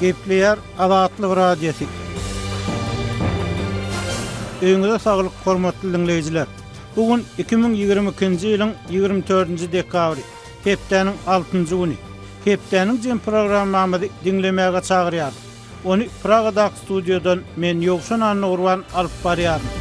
Gepleýär Azatlyk Radiosy. Öýüňize saglyk, hormatly diňleýjiler! Bu gün 2022-nji ýylyň 24-nji dekabry, hepdäniň altynjy güni. Hepdäniň jem programmamyzy diňlemäge çagyrýarys. Ony Pragadaky studiýadan men Ýowşan Annagurban alyp barýaryn.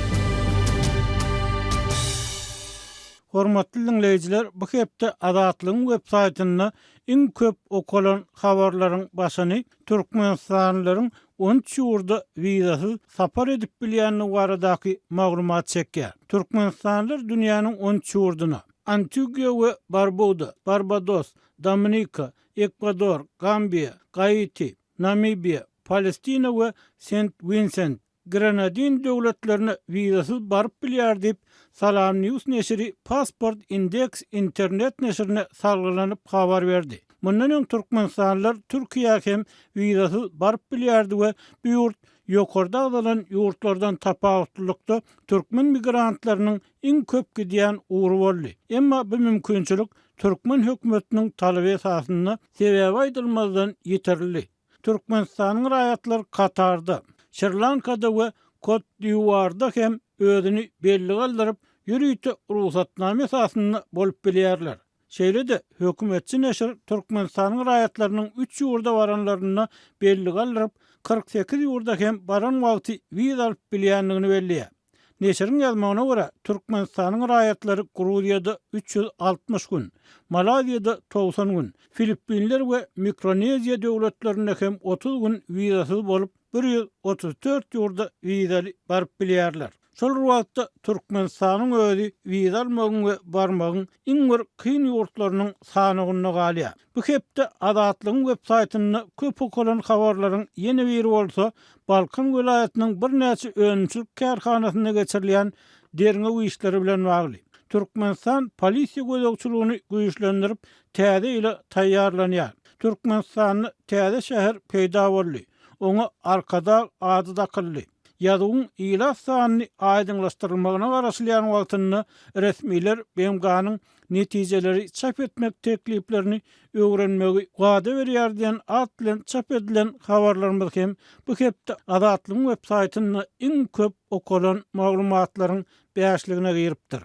Hormatly diňleýjiler, bu hepde Azatlygyň web saýtynda iň köp okalan habarlaryň başyny türkmenistanlylaryň 13 ýurda wizasyz sapar edip bilýändigi baradaky maglumat çekýär. Türkmenistanlylar dünýäniň 13 ýurduna, Antigiýa we Barbuda, Barbados, Dominika, Ekwador, Gambiýa, Gaiti, Namibiýa, Palestina we Sent-Winsent, Grenadin döwletlerine wizasyz baryp bilýär diýip, SalamNews neşiri Passport Index internet neşirine salgylanyp habar berdi. Mundan öň türkmenistanlylar Türkiýä hem wizasyz baryp bilýärdi we bu ýurt ýokarda agzalan ýurtlardan tapawutlylykda türkmen migrantlarynyň iň köp gidýän ugry boldy. Emma bu mümkinçilik türkmen hökümetiniň talaby esasynda sebäbi aýdylmazdan ýitirildi. Türkmenistanyň raýatlary Katarda, Şri-Lankada we Kot-d'Iwuarda hem özüni bellige aldyryp, ýörite rugsatnama esasynda bolup bilýärler. Şeýle-de, hökümetçi neşir Türkmenistanyň raýatlarynyň üç ýurda baranlarynda bellige aldyryp, 48 ýurda hem baran wagty wiza alyp bilýändigini belleýär. Neşiriň ýazmagyna görä, Türkmenistanyň raýatlary Gruziýada 360 gün, Malaýziýada 90 gün, Filippinler we Mikroneziýa döwletlerinde hem 30 gün wizasyz bolup, 134 ýurda wizaly baryp bilýärler. Şol bir wagtda, Türkmenistanyň özi wiza almagyň we barmagyň iň bir kyn ýurtlarynyň sanawynda galýar. Bu hepde Azatlygyň web saýtynda köp okalan habarlaryň ýene biri bolsa, Balkan welaýatynyň birnäçe önümçilik kärhanasynda geçirilýän derňew işleri bilen bagly. Türkmenistan polisiýa gözegçiligini güýçlendirip, täze ýyla taýýarlanýar. Türkmenistanda täze şäher peýda boldy. Oňa Arkadag ady dakyldy. Ýazuwyň ilat sanyny aýdyňlaşdyrylmagyna garaşylýan wagtynda resmiler BMG-niň netijeleri çap etmek tekliplerini öwrenmegi wada berýär diýen at bilen çap edilen habarlarymyz hem bu hepde Azatlygyň web saýtynda iň köp okalan maglumatlaryň bäşligine giripdir.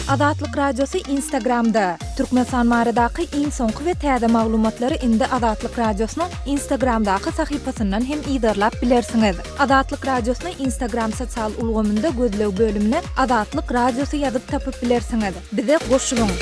Azatlyk Radiosy Instagramda, Türkmenistan baradaky iň soňky we täze maglumatlary indi Azatlyk Radiosynyň Instagramdaky sahypasyndan hem yzarlap bilersiňiz. Azatlyk Radiosyny Instagram sosial ulgamynda gözleg bölümine Azatlyk Radiosy ýazyp tapyp bilersiňiz. Bize goşulyň!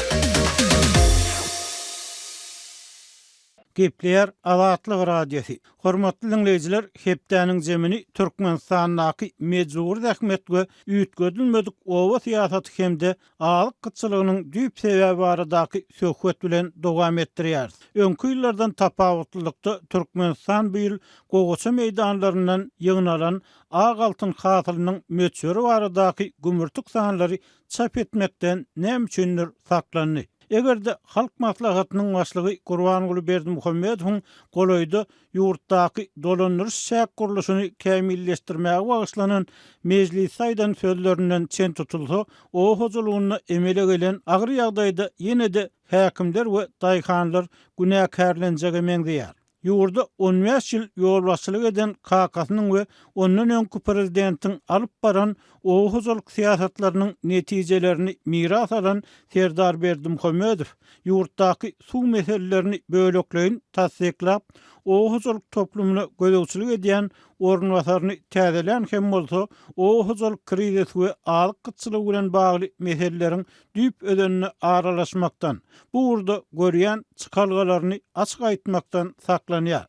Gepleýär Azatlyk Radiosy. Hormatly diňleýjiler, hepdäniň jemini Türkmenistandaky mejbury zähmet we üýtgedilmedik oba syýasaty hem-de azyk gytçylygynyň düýp sebäbi baradaky söhbet bilen dowam etdirýäris. Öňki ýyllardan tapawutlylykda Türkmenistan bu ýyl gowaça meýdanlaryndan ýygnalan ak altyn hasylynyň möçberi baradaky gümürtik sanlary çap etmekden näme üçindir saklandy. Eger-de Halk Maslahatynyň Başlygy Gurbanguly Berdimuhamedowyň golaýda ýurtdaky dolandyryş-çäk gurluşyny kämilleşdirmäge bagyşlanan mejlisde aýdan sözlerinden çen tutulsa, oba hojalygynda emele gelen agyr ýagdaýda ýene-de häkimler we daýhanlar günäkärlenjege meňzeýär. Ýurda on bäş ýyl ýolbaşçylyk eden kakasynyň we ondan öňki prezidentiň alyp baran oba hojalyk syýasatlarynyň netijelerini miras alan Serdar Berdimuhamedow ýurtdaky suw meselelerini bölekleýin tassyklap, oba hojalyk toplumyna gözegçilik edýän orunbasaryny täzelän hem bolsa, oba hojalyk krizisi we azyk gytçylygy bilen bagly meseleleriň düýp özenine aralaşmakdan, bu ugurda görýän çykalgalaryny açyk aýtmakdan saklanýar.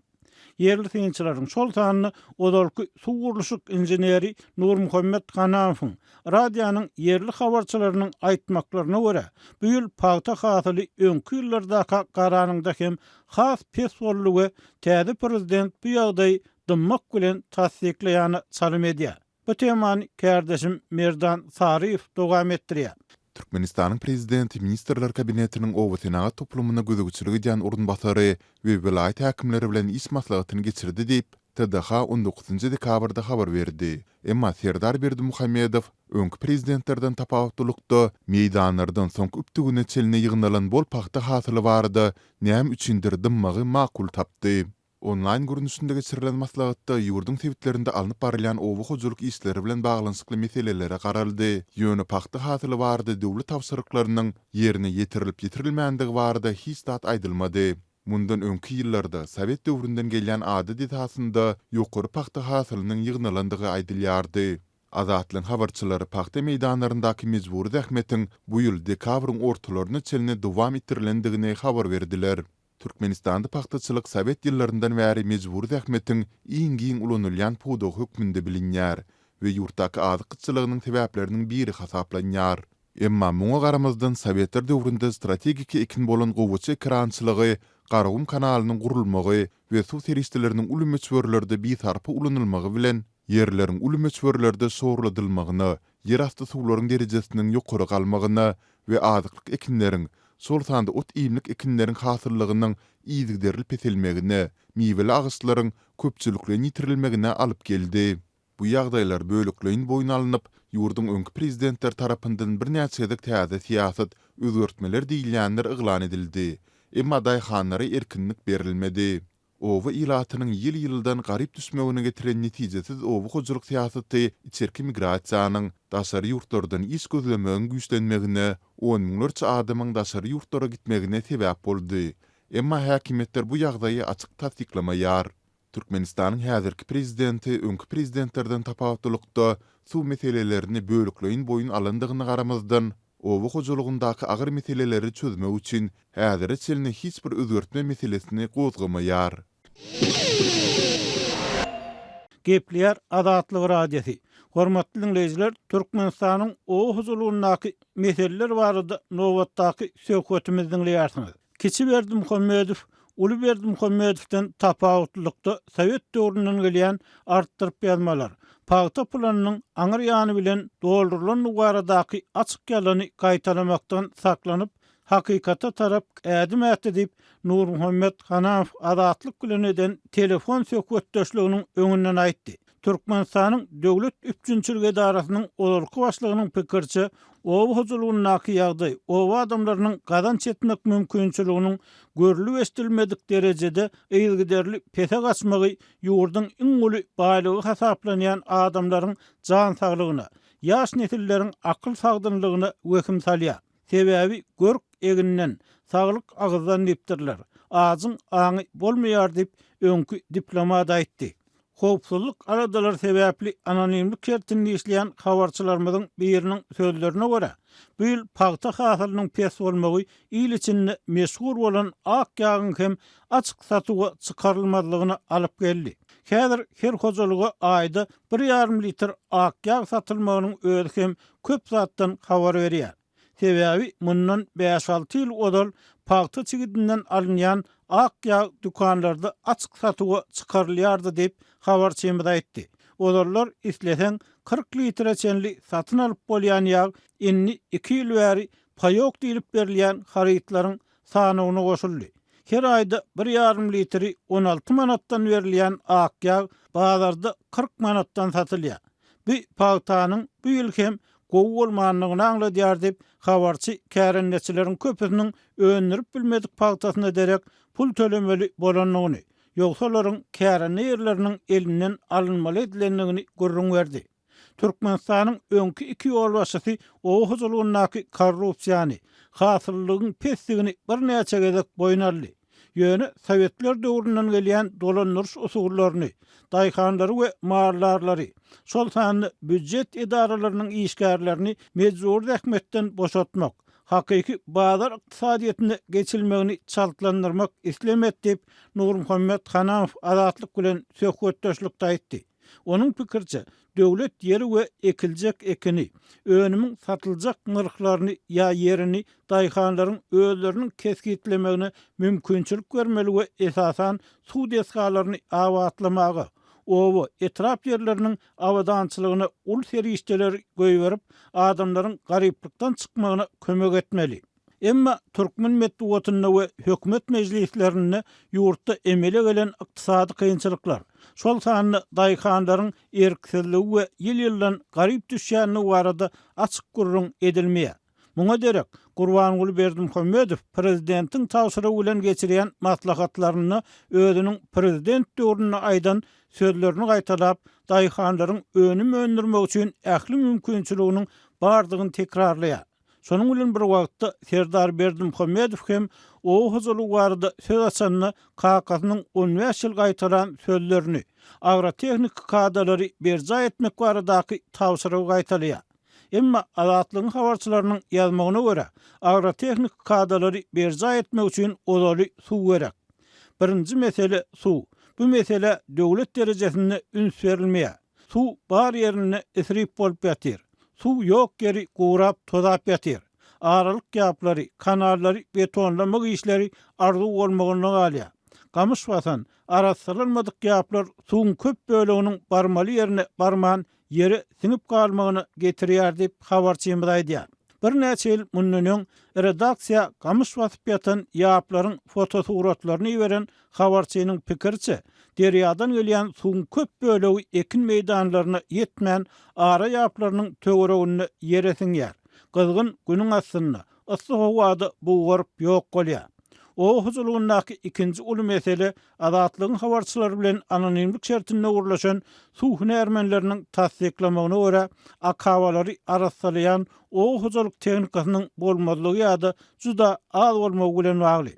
Ýerli synçylaryň, şol sanda ozalky suw gurluşyk inženeri Nurmuhammet Hanamowyň, radionyň ýerli habarçylarynyň aýtmaklaryna görä, bu ýyl pagta hasyly öňki ýyllardaka garanyňda hem has pes boldy we täze prezident bu ýagdaýy dymmak bilen tassyklaýana çalym edýär. Bu temany kärdeşim Merdan Saryýew dowam etdirýär. Türkmenistanyň Prezidenti Ministrler Kabinetiniň obasenagat toplumyna gözegçilik edýän orunbasary we welaýat häkimleri bilen iş maslahatyny geçirdi diýip, TDH on dokuzynjy dekabrda habar berdi. Emma Serdar Berdimuhamedow öňki prezidentlerden tapawutlylykda, meýdanlardan soňky übtügine çenli ýygnalan bol pagta hasyly barada näme üçindir dymmagy makul tapdy. Onlaýn görnüşinde geçirilen maslahatda ýurduň sebitlerinde alnyp barylýan oba hojalyk işleri bilen baglanyşykly meselelere garaldy, ýöne pagta hasyly barada döwlet tabşyryklarynyň ýerine ýetirilip-ýetirilmändigi barada hiç zat aýdylmady. Mundan öňki ýyllarda, sowet döwründen gelýän adat esasynda ýokary pagta hasylynyň ýygnalandygy aýdylýardy. Azatlygyň habarçylary pagta meýdanlaryndaky mejbury zähmetiň bu ýyl dekabryň ortalaryna çenli dowam etdirilendigini habar berdiler. Türkmenistanda pagtaçylyk sowet ýyllaryndan bäri mejbury zähmetiň iň giň ulanylýan pudagy hökmünde bilinýär we ýurtdaky azyk gytçylygynyň sebäpleriniň biri hasaplanýar. Emma muňa garamazdan sowetler döwründe strategik ekin bolan gowaça ekerançylygy Garagum kanalynyň gurulmagy we suw serişdeleriniň uly möçberlerde bisarpa ulanylmagy bilen ýerleriň uly möçberlerde şorladylmagyna, ýerasty suwlaryň derejesiniň ýokary galmagyna we azyklyk ekinleriň, şol sanda ot-iýmlik ekinleriň hasyllygynyň yzygiderli peselmegine, miweli agaçlaryň köpçülikleýin ýitirilmegine alyp geldi. Bu ýagdaýlar bölekleýin boýun alnyp, ýurduň öňki prezidentleri tarapyndan birnäçe gezek täze syýasat, özgertmeler diýilýänler yglan edildi. Emma daýhanlara erkinlik berilmedi. Oba ilatynyň ýyl-ýyldan garyp düşmegine getiren netijesiz oba hojalyk syýasaty içerki migrasiýanyň, daşary ýurtlardan iş gözlemegiň güýçlenmegine, on müňlerçe adamyň daşary ýurtlara gitmegine sebäp boldy. Emma häkimiýetler bu ýagdaýy açyk tassyklamaýar. Türkmenistanyň häzirki prezidenti öňki prezidentlerden tapawutlylykda suw meselelerini bölekleýin boýun alandygyna garamazdan, oba hojalygyndaky agyr meseleleri çözmek üçin häzire çenli hiç bir özgertme meselesini gozgamaýar. Gepleýär Azatlyk Radiosy. Hormatly diňleýjiler, Türkmenistanyň oba hojalygyndaky meseleler barada nobatdaky söhbetimizi diňleýärsiňiz. Kiçi Berdimuhamedow Uly Berdimuhamedowdan tapawutlylykda sowet döwründen gelýän artdyryp ýazmalar, pagta planynyň aňyr ýany bilen doldurylandygy baradaky açyk ýalany gaýtalamakdan saklanyp, hakykata tarap ädim ätdi diýip, Nurmuhammet Hanamow Azatlyk bilen eden telefon söhbetdeşliginiň öňünden aýtdy. Türkmenistanyň Döwlet üpjünçilik edarasynyň ozalky başlygynyň pikiriçe, oba hojalygyndaky ýagdaý oba adamlarynyň gazanç etmek mümkinçiliginiň görlüp-eşidilmedik derejede yzygiderli pese gaçmagy ýurduň iň uly baýlygy hasaplanýan adamlaryň jan saglygyna, ýaş nesilleriň akyl sagdynlygyna wehim salýar. Sebäbi görk eginden, saglyk agyzdan diýipdirler. Ajyň aňy bolmaýar diýip, öňki diplomat aýtdy. Howpsuzlyk aladalary sebäpli anonimlik şertinde işleýän habarçylarymyzyň biriniň sözlerine görä, bu ýyl pagta hasylynyň pes bolmagy il içinde meşhur bolan ak ýagyň hem açyk satuwa çykarylmazlygyna alyp geldi. Häzir her hojalyga aýda bir ýarym litr ak ýag satylmagynyň özi hem köp zatdan habar berýär. Sebäbi mundan bäş-alty ýyl ozal pagta çigidinden alynýan ak ýag dükanlarda açyk satuwa çykarylýardy diýip, habarçymyz aýtdy. Ozallar isleseň 40 litre çenli satyn alyp bolýan ýag indi iki ýyl bäri paýok diýlip berilýän harytlaryň sanawyna goşuldy. Her aýda bir ýarym litri 16 manatdan berilýän ak ýag bazarda 40 manatdan satylýar. Bu pagtanyň bu ýyl hem gowy bolmandygyny aňladýar diýip, habarçy kärendeçileriň köpüsiniň öndürip bilmedik pagtasyna derek pul tölemeli bolandygyny, ýogsa olaryň kärende ýerleriniň elinden alynmaly edilendigini gürrüň berdi. Türkmenistanyň öňki iki ýolbaşçysy oba hojalygyndaky korrupsiýany, hasyllylygyň pesdigini birnäçe gezek boýun aldy. Ýöne sowetler döwründen gelýän dolandyryş usullaryny, daýhanlary we maldarlary, şol sanda býujet edaralarynyň işgärlerini mejbury zähmetden boşatmak, hakyky bazar ykdysadyýetine geçilmegini çaltlandyrmak islemedi diýip, Nurmuhammet Hanamow Azatlyk bilen söhbetdeşlikde aýtdy. Onuň pikiriçe, döwlet ýeri we ekiljek ekini, önümiň satyljak nyrhlaryny ýa ýerini daýhanlaryň özleriniň kesgitlemegine mümkinçilik bermeli we esasan suw desgalaryny abatlamaga, oba, etrap ýerleriniň abadançylygyna uly serişdeleri goýberip, adamlaryň garyplykdan çykmagyna kömek etmeli. Emma türkmen metbugatynda we hökümet mejlislerinde ýurtda emele gelen ykdysady kynçylyklar, şol sanda daýhanlaryň erksizligi we ýyl-ýyldan garyp düşýändigi barada açyk gürrüň edilmeýär. Muňa derek, Gurbanguly Berdimuhamedow prezidentiň tabşyrygy bilen geçirýän maslahatlarynda özüniň prezident döwründe aýdan sözlerini gaýtalap, daýhanlaryň önüm öndürmek üçin ähli mümkinçiliginiň bardygyny tekrarlaýar. Şonuň bilen bir wagtda, Serdar Berdimuhamedow hem oba hojalygy barada söz açanda kakasynyň on bäş ýyl gaýtalan sözlerini, agrotehniki kadalary berjaý etmek baradaky tabşyrygy gaýtalaýar. Emma Azatlygyň habarçylarynyň ýazmagyna görä, agrotehniki kadalary berjaý etmek üçin ozaly suw gerek. Birinji mesele suw. Bu meselä döwlet derejesinde üns berilmeýär. Suw bar ýerinde isrip bolup ýatyr. Suw ýok ýeri gurap, tozap ýatyr. Aralyk ýaplary, kanallary betonlamak işleri arzuw bolmagynda galýar. Gamyş basan, arassalanmadyk ýaplar suwuň köp böleginiň barmaly ýerine barman, ýere siňip galmagyna getirýär diýip, habarçymyz aýdýar. Birnäçe ýyl mundan öň redaksiýa gamyş basyp ýatan ýaplaryň fotosuratlaryny iberen habarçynyň pikiriçe, derýadan gelýän suwuň köp bölegi ekin meýdanlaryna ýetmän, ara ýaplarynyň töwereginde ýere siňýär. Gyzgyn günüň astynda, yssy howada bugaryp ýok bolýar. Oba hojalygyndaky ikinji uly mesele Azatlygyň habarçylary bilen anonimlik şertinde gürleşen suw hünärmenleriniň tassyklamagyna görä, akabalary arassalaýan oba hojalyk tehnikasynyň bolmazlygy ýa-da juda az bolmagy bilen bagly.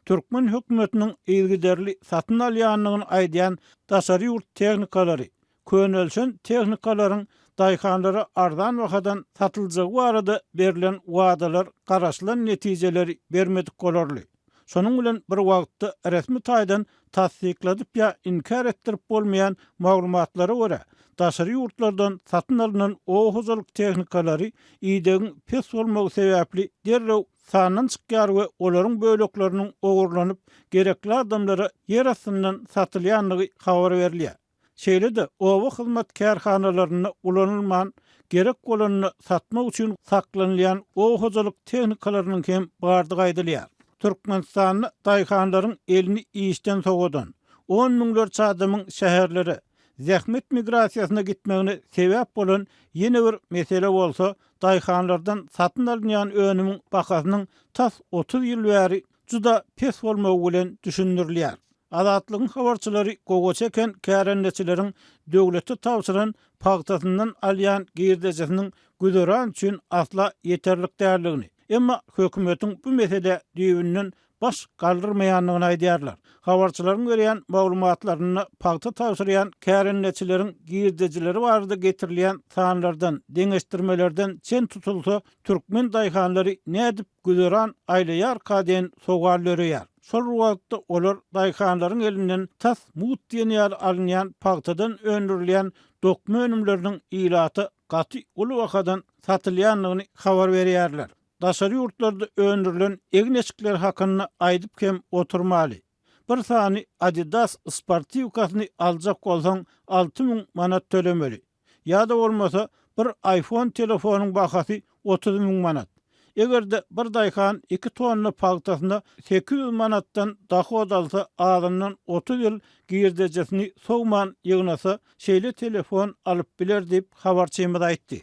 Türkmen hökümetiniň yzygiderli satyn alýandygyny aýdýan daşary ýurt tehnikalary, könelişen tehnikalaryň daýhanlara arzan bahadan satyljagy barada berlen wadalar garaşylan netijeleri bermedik bolarly. Şonuň bilen bir wagtda resmi taýdan tassykladyp ýa inkär etdirip bolmaýan maglumatlara görä, daşary ýurtlardan satyn alnan oba hojalyk tehnikalary idegiň pes bolmagy sebäpli derrew sandan çykýar we olaryň bölekleriniň ogurlanyp, gerekli adamlara ýer astyndan satylýandygy habar berilýär. Şeýle-de, oba hyzmat kärhanalarynda ulanylman, gerek bolanda satmak üçin saklanylýan oba hojalyk tehnikalarynyň hem bardygy aýdylýar. Türkmenistanda daýhanlaryň elini işden sowadan, on müňlerçe adamyň şäherlere, zähmet migrasiýasyna gitmegine sebäp bolan ýene bir mesele bolsa, daýhanlardan satyn alynýan önümiň bahasynyň tas 30 ýyl bäri juda pes bolmagy bilen düşündirilýär. Azatlygyň habarçylary gowaça eken kärendeçileriň döwlete tabşyran pagtasyndan alýan girdejisiniň güzeran üçin asla ýeterlik däldigini, emma hökümetiň bu meselä düýbünden baş galdyrmaýandygyny aýdýarlar. Habarçylaryň berýän maglumatlarynda pagta tabşyrýan kärendeçileriň girdejileri barada getirilýän sanlardan, deňeşdirmelerden çen tutulsa, türkmen daýhanlary nädip güzeran aýlaýarka diýen sowal döreýär. Şol bir wagtda olar daýhanlaryň elinden tas mugt diýen ýaly alynýan pagtadan öndürilýän dokma önümleriniň ilata gaty uly bahadan satylýandygyny habar berýärler. Daşary ýurtlarda öndürilen egin-eşikler hakynda aýdyp hem oturmaly. Bir sany Adidas sportiwkasyny aljak bolsaň 6000 manat tölemeli. Ýa-da bolmasa bir iPhone telefonyň bahasy 30 müň manat. Eger-de bir daýhan iki tonna pagtasyna 800 manatdan dohod alsa azyndan 30 ýyl girdejisini sowman ýygnasa şeýle telefon alyp biler diýip habarçymyz aýtdy.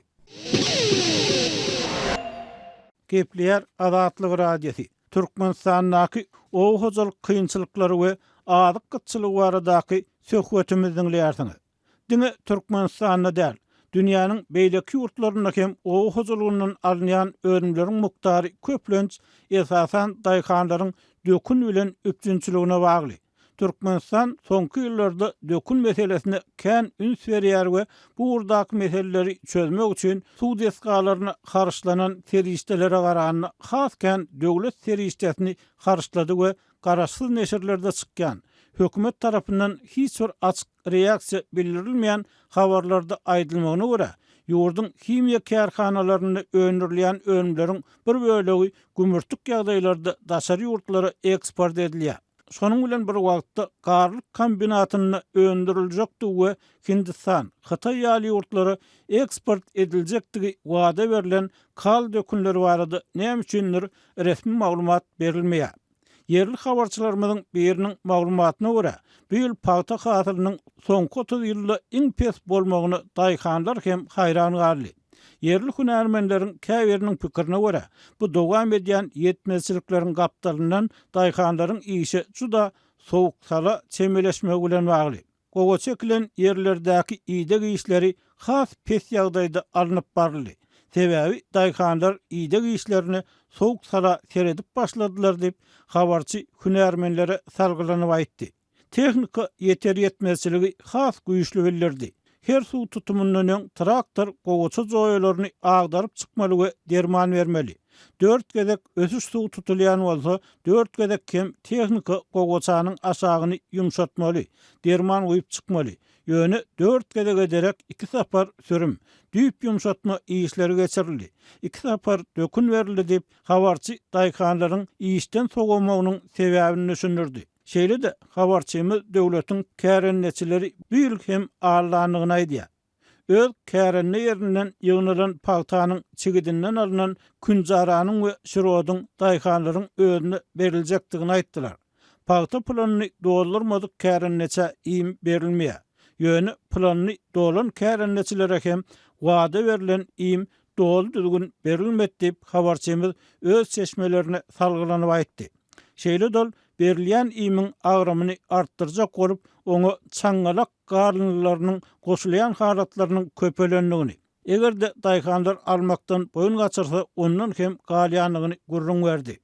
Gepleýär Azatlyk Radiosy, Türkmenistandaky oba hojalyk kynçylyklary we azyk gytçylygy baradaky söhbetimizi diňleýärsiňiz. Diňe Türkmenistanda däl, dünýäniň beýleki ýurtlarynda hem oba hojalygyndan alynýan önümleriň mukdary köplenç, esasan, daýhanlaryň dökün bilen üpjünçiligine bagly. Türkmenistan soňky ýyllarda dökün meselesine kän üns berýär we bu ugurdaky meseleleri çözmek üçin suw desgalaryna harçlanan serişdelere garanda has kän döwlet serişdesini harçlady we garaşsyz neşirlerde çykýan, hökümet tarapyndan hiç bir açyk reaksiýa bildirilmeýän habarlarda aýdylmagyna görä, ýurduň himiýa kärhanalarynda öndürilýän önümleriň bir bölegi gümürtik ýagdaýlarda daşary ýurtlara eksport edilýär. Şonuň bilen bir wagtda, Garlyk kombinatynda öndüriljekdigi we Hindistan, Hytaý ýaly ýurtlara eksport ediljekdigi wada berlen kal dökünleri barada näme üçindir resmi maglumat berilmeýär. Ýerli habarçylarymyzyň biriniň maglumatyna görä, bu ýyl pagta hasylynyň soňky 30 ýylda iň pes bolmagyna daýhanlar hem haýran galdy. Ýerli hünärmenleriň käbiriniň pikirine görä, bu dowam edýän ýetmezçilikleriň gapdalyndan daýhanlaryň işe juda sowuk-sala çemeleşmegi bilen bagly. Gowaça ekilen ýerlerdäki ideg işleri has pes ýagdaýda alnyp baryldy. Sebäbi daýhanlar ideg işlerine sowuk-sala seredip başladylar diýip, habarçy hünärmenlere salgylanyp aýtdy. Tehnika ýeter-ýetmezçiligi has güýçli bildirdi. Her suw tutumyndan öň traktor gowaça joýalaryny agdaryp çykmaly we derman bermeli. Dört gezek ösüş suw tutulýan bolsa, dört gezek hem tehnika gowaçanyň aşagyny ýumşatmaly, derman guýup çykmaly. Ýöne dört gezege derek iki sapar sürüm, düýp ýumşatma işleri geçirildi. Iki sapar dökün berildi diýip, habarçy daýhanlaryň işden sowamagynyň sebäbini düşündirdi. Şeýle-de, habarçymyz döwletiň kärendeçileri bu ýyl hem aldandygyny aýdýar. Öz kärende ýerinden ýygnalan pagtanyň çigidinden alnan künjaranyň we şirodyň daýhanlaryň özüne beriljekdigini aýtdylar. Pagta planyny doldurmadyk kärendeçä iým berilmeýär. Ýöne planyny dolan kärendeçilere hem wada berlen iým doly düzgün berilmedi diýip, habarçymyz öz çeşmelerine salgylanyp aýtdy. Şeýle-de ol berilýän iýmiň agramyny artdyrjak bolup, oňa çaňňalak garyndylarynyň goşulýan halatlarynyň köpelendigini, eger-de daýhanlar almakdan boýun gaçyrsa, ondan hem galýandygyny gürrüň berdi.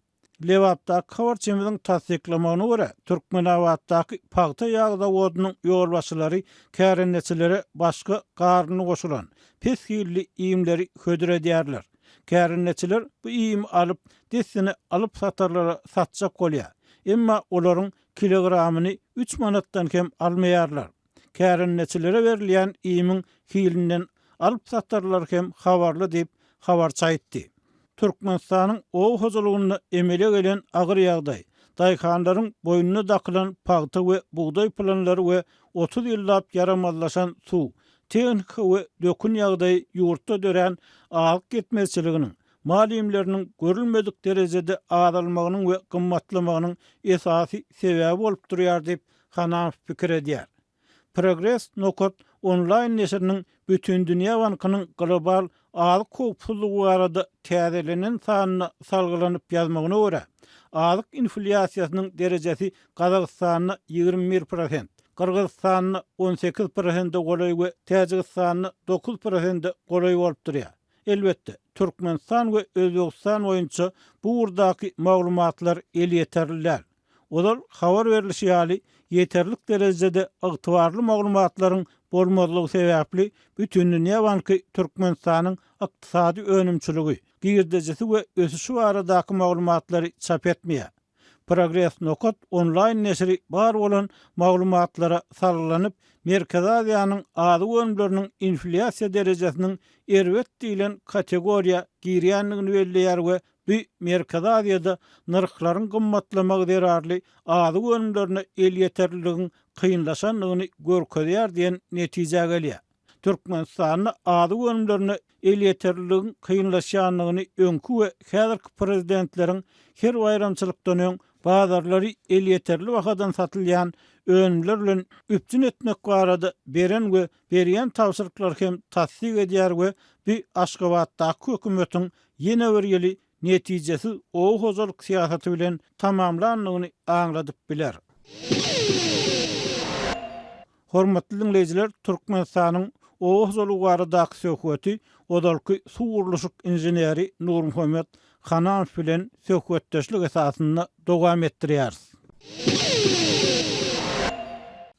Lebapdaky habarçymyzyň tassyklamagyna görä, Türkmenabatdaky pagta ýag zawodynyň ýolbaşçylary kärendeçilere başga garyndy goşulan, pes hilli iýmleri hödür edýärler. Kärendeçiler bu iými alyp, dessine alyp-satarlara satjak bolýar. Emma olaryň kilogramyny üç manatdan kem almaýarlar. Kärendeçilere berilýän iýmiň hilinden alyp-satarlar hem habarly diýip, habarçy aýtdy. Türkmenistanyň oba hojalygynda emele gelen agyr ýagdaý, daýhanlaryň boýnuna dakylan pagta we bugdaý planlary we 30 ýyllap ýaramazlaşan suw, tehnika we dökün ýagdaýy ýurtda dörän azyk ýetmezçiliginiň, mal iýmleriniň görülmedik derejede azalmagynyň we gymmatlamagynyň esasy sebäbi bolup durýar diýip, Hananow pikir edýär. Progres nokat onlaýn neşiriniň Bütindünýä bankynyň global azyk howpsuzlygy barada täzelenen sanyna salgylanyp ýazmagyna görä, azyk inflýasiýasynyň derejesi Gazagystanda 21 prosent, Gyrgyzystanda 18 prosente golaý we Täjigistanda 9 prosente golaý bolup durýar. Elbetde, Türkmenistan we Özbegistan boýunça bu ugurdaky maglumatlar elýeterli däl. Ozal habar berlişi ýaly, ýeterlik derejede ygtybarly maglumatlaryň bolmazlygy sebäpli Bütindünýä banky Türkmenistanyň ykdysady önümçiligi, girdejisi we ösüşi baradaky maglumatlary çap etmeýär. Progres nokat onlaýn neşiri bar bolan maglumatlara salgylanyp, Merkezi Aziýanyň azyk önümleriniň inflýasiýa derejesiniň erbet diýlen kategoriýa girýändigini belleýär we Bu Merkezi Aziýada nyrhlaryň gymmatlamagy zerarly azyk önümlerine elýeterliligiň kynlaşandygyny görkezýär diýen netijä gelýär. Türkmenistanda azyk önümlerine elýeterliligiň kynlaşýandygyny öňki we häzirki prezidentleriň her baýramçylykdan öň bazarlary elýeterli bahadan satylýan önümler bilen üpjün etmek barada beren we berýän tabşyryklary hem tassyk edýär we bu Aşgabatdaky hökümetiň ýene bir ýyly netijesiz oba hojalyk syýasaty bilen tamamlandygyny aňladyp biler. Hormatly diňleýjiler, Türkmenistanyň oba hojalygy baradaky söhbeti ozalky suw gurluşyk inženeri Nurmuhammet Hananow bilen söhbetdeşlik esasynda dowam etdirýäris.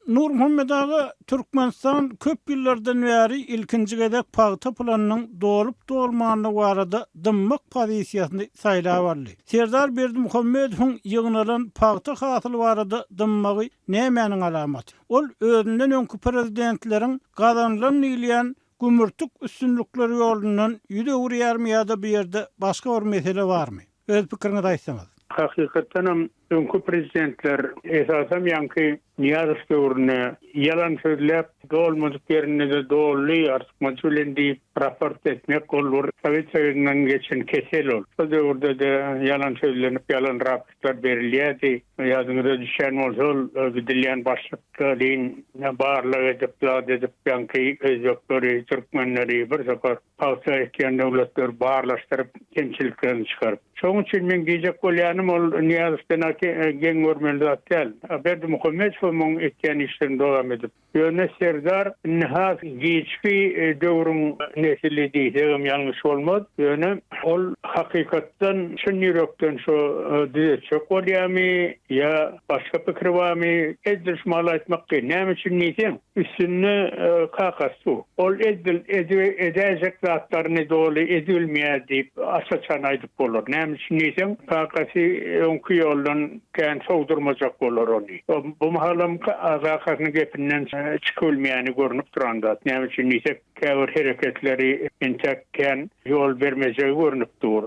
Nurmuhammet aga, Türkmenistan köp ýyllardan bäri ilkinji gezek pagta planynyň dolup-dolmanlygy barada dymmak pozisiýasyny saýlap aldy. Serdar Berdimuhamedowyň ýygnalan pagta hasyly barada dymmagy nämäniň alamaty? Ol özünden öňki prezidentleriň gazanylan diýilýän gümürtik üstünlikleri ýolundan ýüz öwürýärmi ýa-da bu ýerde başga bir mesele barmy? Öz pikiriňizi aýtsaňyz. Hakykatdanam. Öňki prezidentler, esasam ýaňky Nyýazow döwründe ýalan sözläp, dolmadyk ýerinde-de doldy, artykmajy bilen diýip raport etmek ol bir Sowet Soýuzyndan geçen kesel ol. Şol döwürde-de ýalan sözlenip, ýalan raportlar berilýärdi. Ýadyňyza düşýän bolsa ol gidilýän başlyklaryň barlag edip, zat edip ýaňky özbekleri, türkmenleri bir topar pagta ekýän döwletleri barlaşdyryp, kemçiliklerini çykaryp. Şonuň üçin meň diýjek bolýanym ol Nyýazowdan-a geň görmeli zat däl. Berdimuhamedowam oň etýän işlerini dowam edip. Ýöne Serdar indi has giçki döwrüň nesili diýsegem ýalňyş bolmaz. Ýöne ol hakykatdan çyn ýürekden şo düzetjek bolýamy ýa başga pikiri barmy edil şu mahaly aýtmak kyn. Näme üçin diýseň, Üstünde kakasy dur. Ol edil edäýjek zatlaryny doly edibilmeýär diýip aç-açan aýdyp bolar. Näme üçin diýseň, kakasy öňki ýoldan kän sowdurmajak bolar ony. Bu mahalam kakasynyň gepinden çykybilmeýäni görnüp duran zat. Näme üçin diýsek, käbir hereketleri entek kän ýol bermejegi görnüp dur.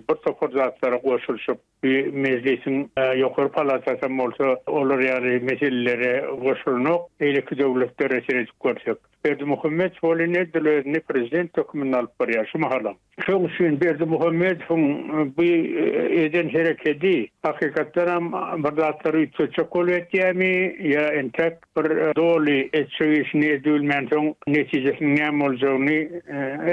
Bir topar zatlara goşulyşyp. Bu mejlisiň ýokary palatasam bolsa olar ýaly meselelere goşulanok, beýleki döwletlere seredip görsek. Berdimuhamedow welin edil özüni prezident hökmünde alyp barýar şu mahalam. Şoň üçin Berdimuhamedowyň bu eden herekedi hakykatdanam bir zatlary üýtgetjek bolup etýärmi ýa entek bir doly etjek işini edibilmänsoň netijesiniň näme boljagyny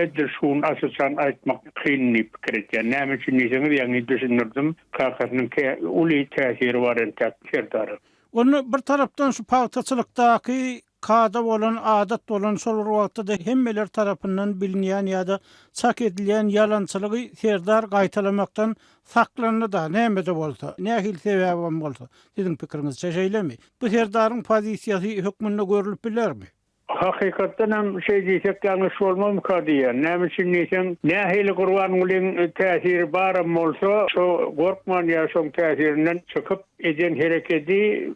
edil şu gün aç-açan aýtmak kyn diýip pikir etýän. Näme üçin diýseňiz ýaňy düşündirdim, kakasynyň uly täsiri bar entäk Serdara. Onda bir tarapdan şu pagtaçylykdaky kada bolan, adat bolan, şol bir wagtda-da hemmeler tarapyndan bilinýän ýa-da çak edilýän ýalançylygy Serdar gaýtalamakdan saklandy-da, näme-de bolsa, nähili sebäbem bolsa, siziň pikiriňizçe şeýlemi? Bu Serdaryň pozisiýasy hökmünde görlüp bilermi? Hakykatdan hem şeý diýsek ýalňyş bolmazmyka diýýän. Näme üçin diýseň, nähili Gurbangulyň täsiri baram bolsa, şo gorkman ýa şoň täsirinden çykyp eden herekedi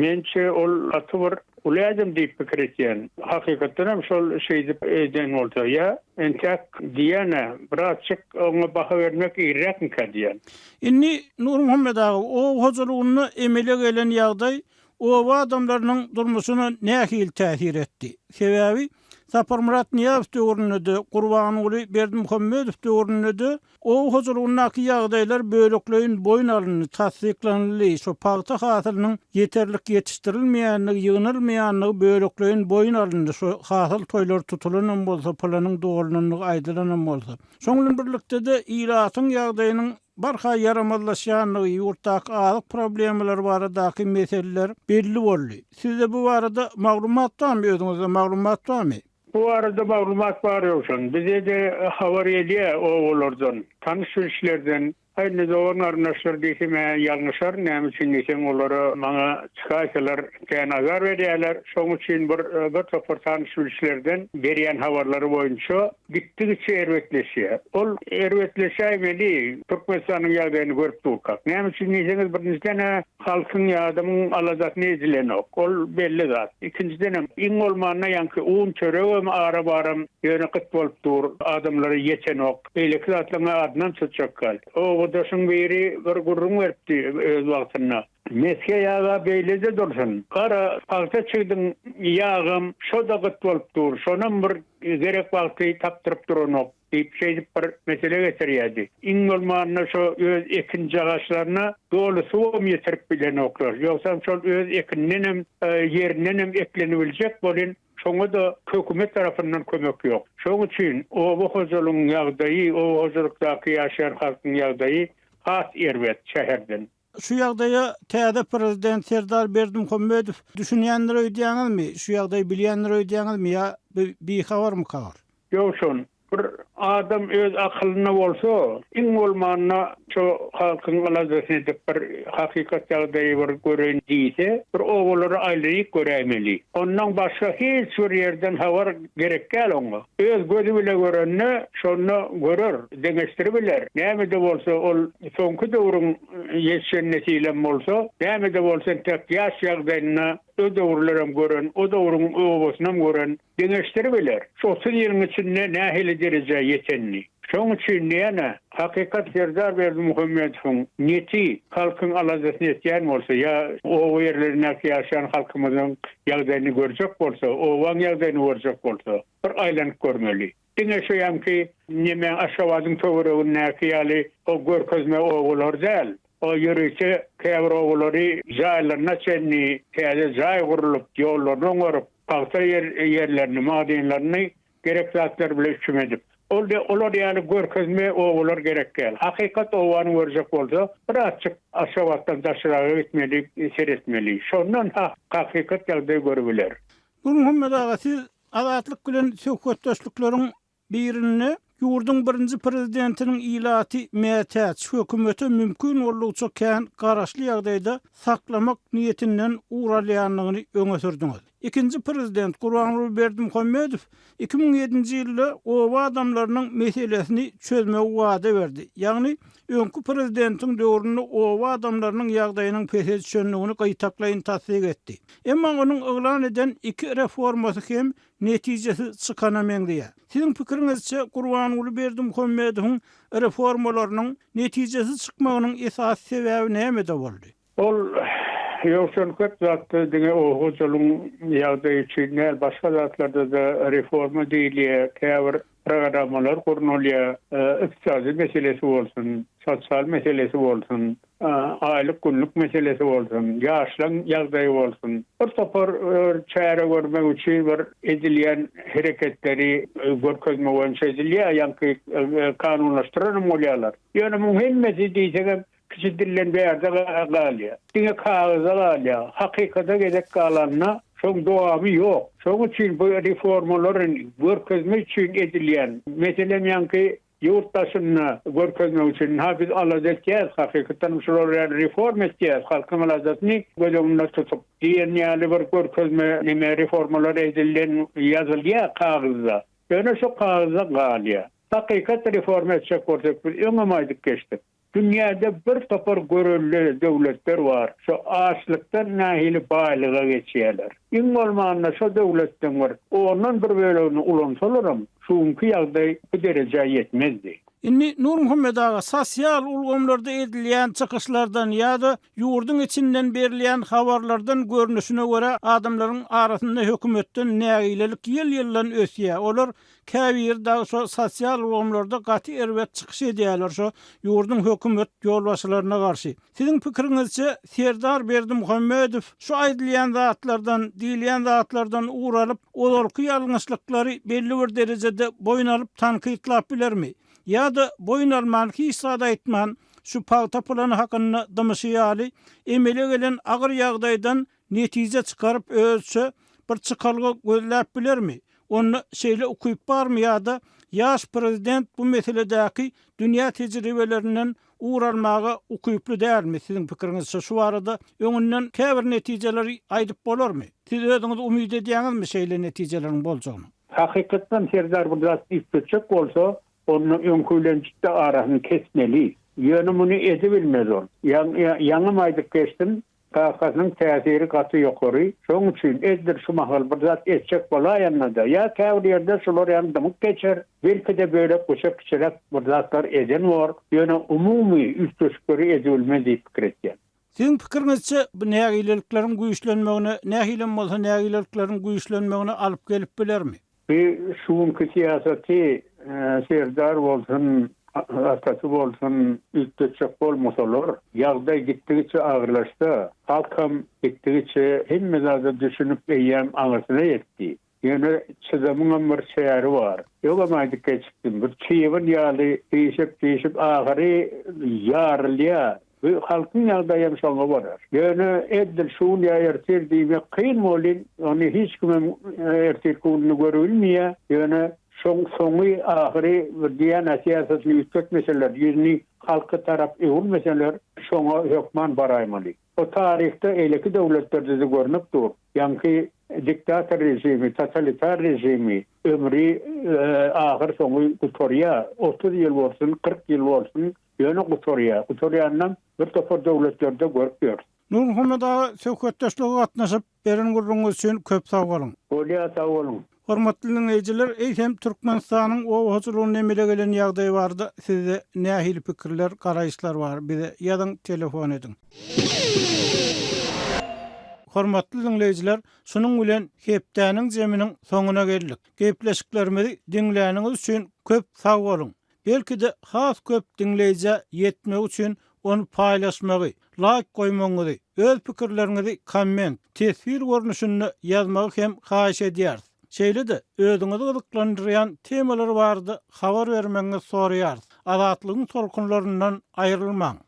mençe ol gaty bir uly ädim diýip pikir etýän. Hakykatdan hem şol şeýdip eden bolsa ýa entäk diýýän-ä, birazjyk oňa baha bermek irräkmikä diýýän. Indi Nurmuhammet aga, oba hojalygynda emele gelen ýagdaý oba adamlarynyň durmuşyna nähili täsir etdi? Sebäbi Saparmyrat Nyýazow döwründe-de, Gurbanguly Berdimuhamedow döwründe-de oba hojalygyndaky ýagdaýlar bölekleýin boýun alyndy, tassyklanyldy, şo pagta hasylynyň ýeterlik ýetişdirilmeýändigi, ýygnalmaýandygy bölekleýin boýun alyndy, şo hasyl toýlary tutulanam bolsa, pylanyň dolunandygy aýdylanam bolsa. Şoň bilen birlikde-de ilatyň ýagdaýynyň barha ýaramazlaşýandygy, ýurtdaky azyk problemalary baradaky meseleler belli boldy. Sizde bu barada maglumat barmy, özüňizde maglumat barmy? Bu barada maglumat bar Ýowşan. Bize-de habar gelýär obalardan, tanyş-bilişlerden. Aý indi dogan-garyndaşlar diýsem-ä ýalňyşaryn, näme üçin diýseň olara maňa çykaýsalar kän azar berýärler. Şoň üçin bir bir topar tanyş-bilişlerden berýän habarlary boýunça gitdigiçe erbetleşýär. Ol erbetleşäýmeli, Türkmenistanyň ýagdaýyny görüp durkak. Näme üçin diýseňiz, birinjiden-ä halkyň ýa adamyň aladasyny edilenok. Ol belli zat. Ikinjidenem, iň bolmanda ýaňky un, çöregem ara-baram ýöne gyt bolup dur, adamlara ýetenok. Beýleki zatlaryň adynam tutjak däl. Obadaşyň biri bir gürrüň beripdi öz wagtynda. Mesge ýag-a beýle-de dursun, gara pagta çigdiň ýagam şo-da gyt bolup dur, şonam bir gerek wagty tapdyryp duranok diýip, şeýdip bir mesele getirýärdi. Iň bolmanda şo öz ekinjagaşlaryna doly suwam ýetirip bilenoklar. Ýogsam şol öz ekinindenem, ýerindenem eklenibiljek bolyn, şoňa-da hökümet tarapyndan kömek ýok. Şoň üçin oba hojalygyň ýagdaýy, oba hojalykdaky ýaşaýan halkyň ýagdaýy has erbet şäherden. Şu ýagdaýa täze prezident Serdar Berdimuhamedow düşünýändir öýdýäňizmi? Şu ýagdaýy bilýändir öýdýäňizmi ýa bihabarmyka ol? Ýowşan, bir adam öz akylynda bolsa, iň bolmanda şo halkyň aladasyny edip bir hakykat ýagdaýy bir göreýin diýse, bir obalara aýlanyp göräýmeli. Ondan başga hiç bir ýerden habar gerek däl oňa. Öz gözi bile görende şonda görer, deňeşdiribiler. Näme-de bolsa ol soňky döwrüň ýetişen nesilem bolsa, näme-de bolsa entek ýaş ýagdaýynda o döwürlerem gören, o döwrüň obasynam gören, deňeşdiribiler. Şu 30 ýylyň içinde nähili derejä ýetenini. Şoň üçin ýene hakykat Serdar Berdimuhamedowyň neti halkyň aladasyny etýän bolsa ýa oba ýerlerindäki ýaşaýan halkymyzyň ýagdaýyny görjek bolsa, obaň ýagdaýyny görjek bolsa, bir aýlanyp görmeli. Diňe şu ýaňky neme Aşgabadyň töweregindäki ýaly o görkezme obalar däl. O ýörite käbir obalary jaýlaryna çenli täze jaý gurlup, ýollaryny oňaryp, pagta ýerlerini, magdynlaryny gerek zatlar bile üpjün edip. Ol de olar ýaly görkezme obalar gerek däl. Hakykat obany görjek bolsa, birazjyk Aşgabatdan daşraga gitmeli, seretmeli. Şondan hakykat ýagdaý görübiler. Nurmuhammet aga, siz Azatlyk bilen söhbetdeşlikleriň birinde ýurduň birinji prezidentiniň ilaty mätäç hökümete mümkin boldugyça kän garaşly ýagdaýda saklamak niýetinden ugur alýandygyny öňe sürdüňiz. Ikinji prezident Gurbanguly Berdimuhamedow 2007-nji ýylda oba adamlarynyň meselesini çözmegi wada berdi. Ýagny, öňki prezidentiň döwründe oba adamlarynyň ýagdaýynyň pese düşendigini gytaklaýyn tassyk etdi. Emma onuň yglan eden iki reformasy hem netijesiz çykana meňzeýär. Siziň pikiriňizçe, Gurbanguly Berdimuhamedowyň reformalarynyň netijesiz çykmagynyň esasy sebäbi nämede boldy? Ol ýowşan köp zatda diňe oba hojalygyň ýagdaýy üçin däl, başga zatlarda-da reforma diýilýär, käbir programmalar gurnalýar, ykdysady meselesi bolsun, sosial meselesi bolsun, aýlyk-günlük meselesi bolsun, ýaşlaň ýagdaýy bolsun, bir topar çäre görmek üçin bir edilýän hereketleri görkezme boýunça edilýär, ýaňky kanunlaşdyranam bolýarlar. Ýöne muň hemmesi diýsegem Kiçi dilden bärde galýar. Diňe kagyzda galýar. Hakykata gezek galanda şoň dowamy ýok. Şoň üçin bu reformalar görkezme üçin edilýän. Meselem ýaňky ýurt daşynda görkezmek üçin ha biz alada etýäs hakykatdanam şular ýaly reforma etýäs halkyň aladasyny göz öňünde tutup diýen ýaly bir görkezme neme reformalar edilen ýazylýar kagyzda. Ýöne şo kagyzda galýar. Hakykat reforma etjek bolsak biz öňem aýdyp geçdik. Dünýäde bir topar görelde döwletler bar, şo açlykdan nähili baýlyga geçýärler. Iň bolmanda şo döwletleň bir ondan bir bölegini ulansalaram şu günki ýagdaý bu derejä ýetmezdi. Indi Nurmuhammet aga sosial ulgamlarda edilýän çykyşlardan ýa-da ýurduň içinden berilýän habarlardan görnüşine görä adamlaryň arasynda hökümetden nägilelik ýyl-ýyldan ösýär. Olar Käbiri dagy şo sosial ulgamlarda gaty erbet çykyş edýärler şo ýurduň hökümet ýolbaşçylaryna garşy. Siziň pikiriňizçe Serdar Berdimuhamedow şu aýdylýan zatlardan, diýilýän zatlardan ugur alyp, ozalky ýalňyşlyklary belli bir derejede boýun alyp tankytlap bilermi? Ýa-da boýun alman hiç zat aýtman şu pagta plany hakynda dymyşy ýaly emele gelen agyr ýagdaýdan netije çykaryp özüçe bir çykalga gözläp bilermi? Onda şeýle ukyp barmy ýa-da ýaş prezident bu meseledäki dünýä tejribelerinden ugur almaga ukyply dälmi siziň pikiriňizçe şu barada öňünden käbir netijeleri aýdyp bolarmy? Siz özüňiz umyt edýäňizmi şeýle netijeleriň boljagyna? Hakykatdan Serdar bir zat üýtgetjek bolsa, onda öňki bilen jütde arasyny kesmeli. Ýöne muny edibilmez ol. Ýaňam aýdyp geçdim, Kakasynyň täsiri gaty ýokary, şoň üçin edil şu mahal bir zat etjek bolaýanda-da, ýa käbir ýerde şular ýaly dymyp geçer, belki-de bölek-büçek kiçiräk bir zatlar eden bor, ýöne umumy üýtgeşikleri edibilmez diýip pikir etýän. Siziň pikiriňizçe, bu nägilelikleriň güýçlenmegine, nähilem bolsa nägilelikleriň güýçlenmegine alyp gelip bilermi? Bu şu günki syýasaty Serdar bolsun, atasy bolsun üýtgetjek bolmasalar, ýagdaý gitdigiçe agyrlaşsa, halkam gitdigiçe hemme zada düşünip eýýäm aňyrsyna ýetdi. Ýöne çydamyňam bir çäri bar. Öňem aýdyp geçipdim, bir çybyn ýaly gyşyp-gyşyp ahyry ýarylýar. Bu halkyň ýagdaýam şoňa bolar. Ýöne edil şu gün ýa ertir diýmek kyn welin, ony hiç kimem ertirki gününi görübilmeýär. Ýöne şoň soňy, ahyry bir diýen-ä syýasatyny üýtgetmeseler, ýüzüni halka tarap öwürmeseler, şoňa hökman baraýmaly. O taryhda eýleki döwletlerde-de görnüp dur. Ýaňky diktator režimi, totalitar režimi ömri ahyr soňy gutarýar. 30 ýyl bolsun, 40 ýyl bolsun, Ýöne gutarýar. Gutarýanynam bir topar döwletlerde görüp ýörüs. Nurmuhammet aga söhbetdeşlige gatnaşyp, beren gürrüňiňiz üçin köp sag boluň. Bolýar sag boluň. Hormatly diňleýjiler, eýsem Türkmenistanyň oba hojalygynda emele gelen ýagdaý barada sizde nähili pikirler, garaýyşlar bar? Bize ýazyň, telefon ediň. Hormatly diňleýjiler, şunuň bilen hepdäniň jeminiň soňuna geldik. Gepleşiklerimizi diňläniňiz üçin köp sag boluň! Belki-de has köp diňleýjä ýetmegi üçin ony paýlaşmagy, laýk goýmagyňyzy, öz pikirleriňizi komment, teswir görnüşinde ýazmagy hem haýyş edýäris. Şeýle-de özüňizi gyzyklandyrýan temalar barada habar bermegiňizi soraýarys. Azatlygyň tolkunlaryndan aýrylmaň!